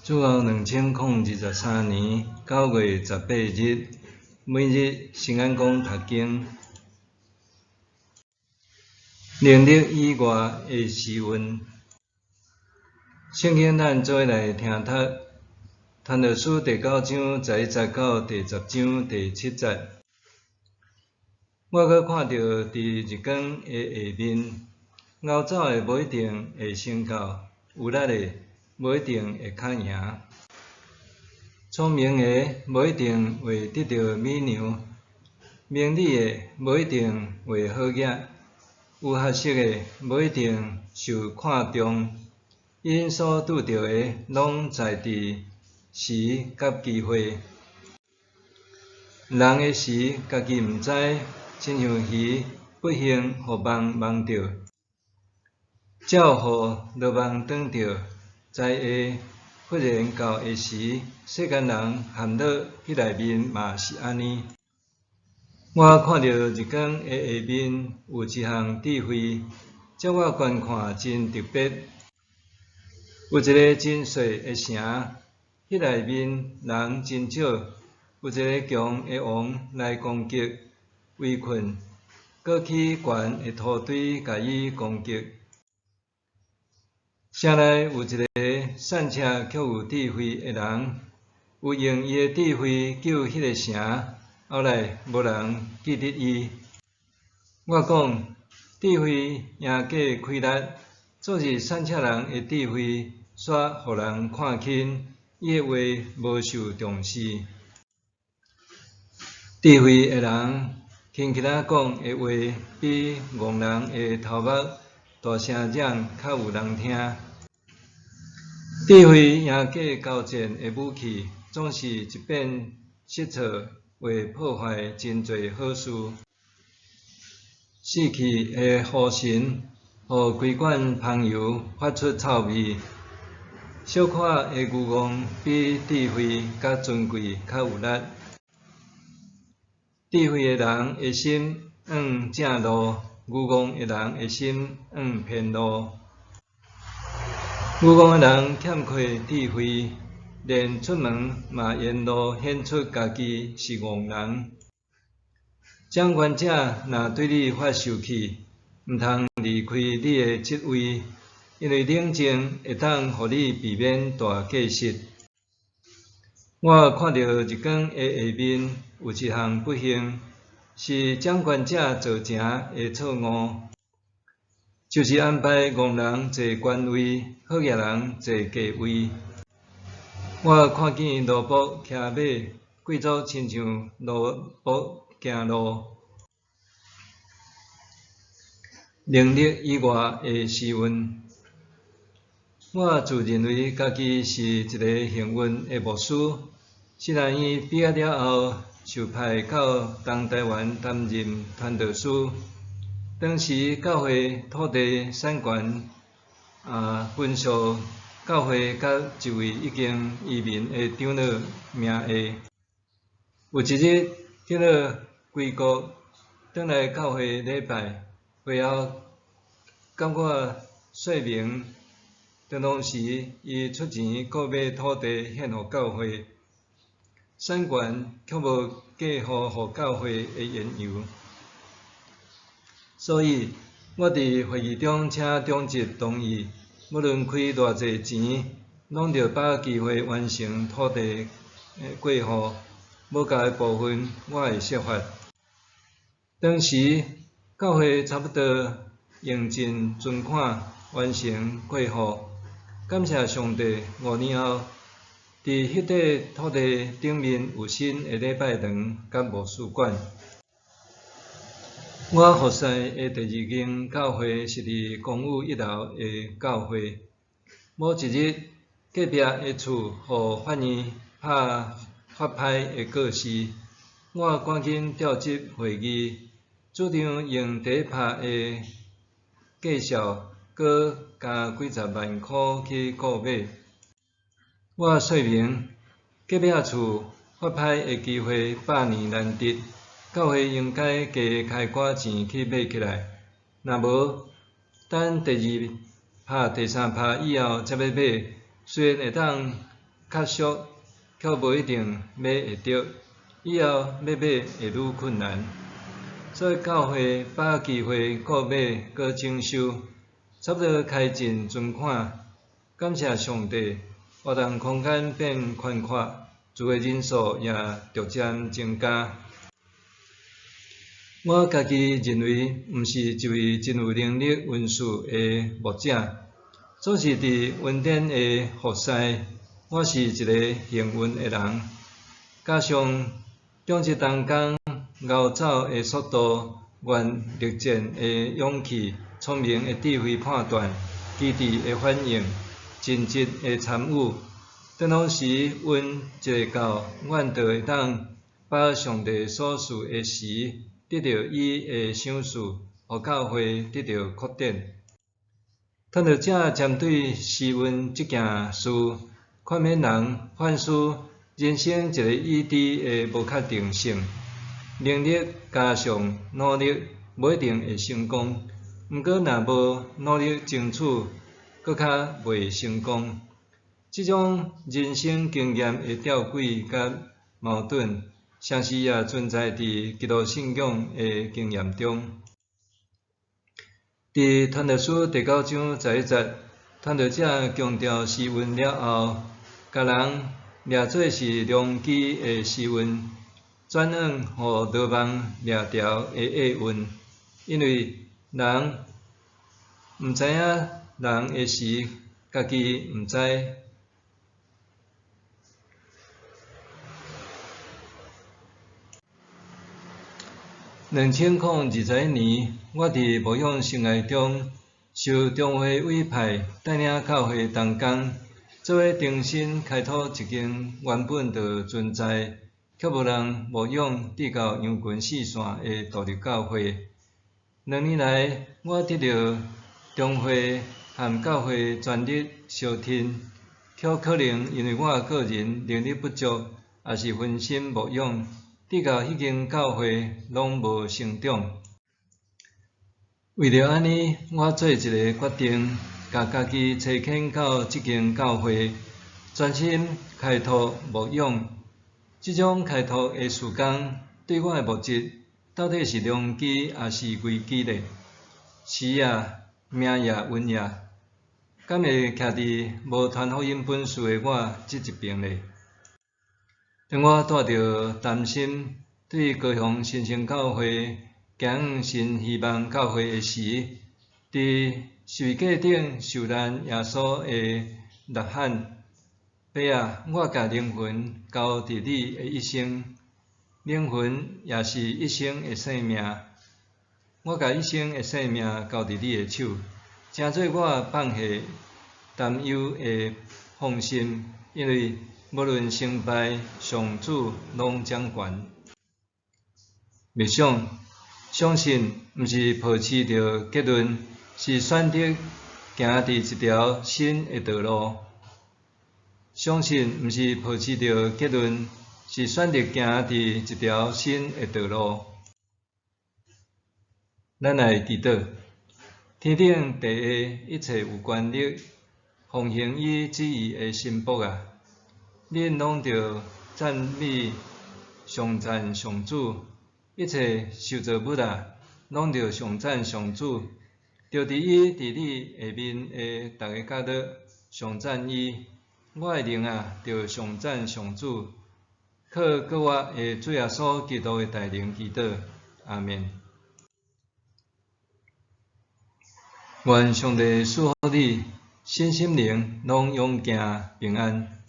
主後2023年9月18日，每日新眼光讀經，能力以外的時運。聖經咱做伙來聽讀，傳道書第九章11節到第十章第7節。我閣看著佇日光的下面，𠢕走的無一定會先到，有力的無一定會較贏。聰明的無一定會得著美娘，明理的無一定會好額，有學識的無一定受看重。𪜶所拄著的，攏在佇時佮機會。人的時，家己毋知，親像魚不幸予網網著，鳥予羅網擋著，災禍忽然到的時，世間人陷落彼內面嘛是按呢。我看著日光的下面有一項智慧，照我觀看真特別。有一个真細的城，彼內面人真少。有一个強的王來攻擊、圍困，閣起懸的土堆共伊攻擊。城內有一个散赤卻有智慧的人，有用伊的智慧救彼个城，後來無人記得伊。我講，智慧贏過氣力，做是散赤人的智慧，煞予人看輕，伊的話無受重視。智慧的人輕輕仔講的話，比戇人的頭目大聲嚷較有人聽。智慧贏過交戰的武器，總是一變失措，會破壞真濟好事。死去的雨神，予規罐芳油發出臭味。小可的愚戇比智慧佮尊貴較有力。智慧的人的心往正路，愚戇的人的心往偏路。愚戇的人欠缺智慧，連出門嘛沿路顯出家己是戇人。掌權者若對你發受氣，毋通離開你的職位，因為冷靜會當予你避免大過失。我看著日光的下面有一項不幸，是掌權者造成的錯誤，就是安排戇人坐官位，好額人坐低位。我看見奴僕騎馬，貴族親像奴僕行路。能力以外的時運，我自認為家己是一个幸運的牧師。神學院畢業了後，受派到東台灣擔任傳道師。當時教會土地產權分屬教會佮一位已經移民的長老名下。有一日，長老歸國轉來教會禮拜，會後佮我說明，當時伊出錢購買土地獻予教會，產權卻無過戶予教會的緣由。所以，我佇會議中請長執同意，無論開偌濟錢，攏著把握機會完成土地過戶，無夠的部分我會設法。當時教會差不多用盡存款完成過戶，感謝上帝，5年後，佇彼塊土地頂面有新的禮拜堂佮牧師館。我服侍的第二間教會是佇公寓一樓的教會。某一日，隔壁的厝予法院拍法拍的告示，我趕緊召集會議，主張用第一拍的價數，閣加幾十萬箍去購買。我說明，隔壁厝法拍的機會百年難得，教會應該加開寡錢去買起來。若無，等第二拍、第三拍以後才欲買，雖然會當較俗，卻無一定買會著，以後欲買會愈困難。所以教會把握機會購買閣整修，差不多開盡存款。感謝上帝，活動空間變寬闊，聚會人數也逐漸增加。我家己認為，毋是一位真有能力恩賜的牧者，總是佇恩典的服侍，我是一个幸運的人。加上長執同工𠢕走的速度、願力戰的勇氣、聰明的智慧判斷、機智的反應、盡職的參與，當當時阮一個到，阮就會當把上帝所賜的時，得著伊的賞賜，予教會得著擴展。傳道者針對施恩這件事，勸勉人反思人生一个已知的無確定性，能力加上努力，無一定會成功。毋過若無努力爭取，閣較袂成功。這種人生經驗的吊詭佮矛盾，誠實也存在佇基督信仰的經驗中。佇傳道書第九章十一節，傳道者強調施恩了後，共人掠做是良機的施恩，轉往予羅網掠牢的厄運，因為人毋知影人的時，家己毋知。2021年，我佇牧養生涯中，受中會委派帶領教會同工，做伙重新開拓一間原本就存在，卻無人牧養，至到羊群四散的獨立教會。兩年來，我得著中會和教會全力相挺，卻可能因為我個人能力不足，抑是分心牧養，至到彼間教會攏無成長。為著按呢，我做一个決定，共家己差遣到這間教會，專心開拓牧養。這種開拓的事工，對我的牧職到底是良機抑是危機呢？時也，命也，運也，敢會徛佇無傳福音本事的我這一爿呢？當我帶著擔心對高雄新生教會行往新希望教會的時，佇十字架頂受難耶穌的吶喊：爸啊，我共靈魂交佇你的一生，靈魂也是一生的性命。我共一生的性命交佇你的手，成做我放下擔憂的放心，因為無論成敗，上主攏掌權。默想，相信毋是抱持著結論，是選擇行佇一條新的道路。相信毋是抱持著結論，是選擇行佇一條新的道路。咱來祈禱，天頂地下一切有權力、奉行伊旨意的臣僕啊，恁攏著讚美頌讚上主，一切受造物啊，攏著頌讚上主，著佇伊治理下面的逐个角落，頌讚伊。我的靈啊，著頌讚上主，靠救我的主耶穌基督的大能祈禱，阿們。願上帝賜福你，身心靈攏勇健平安。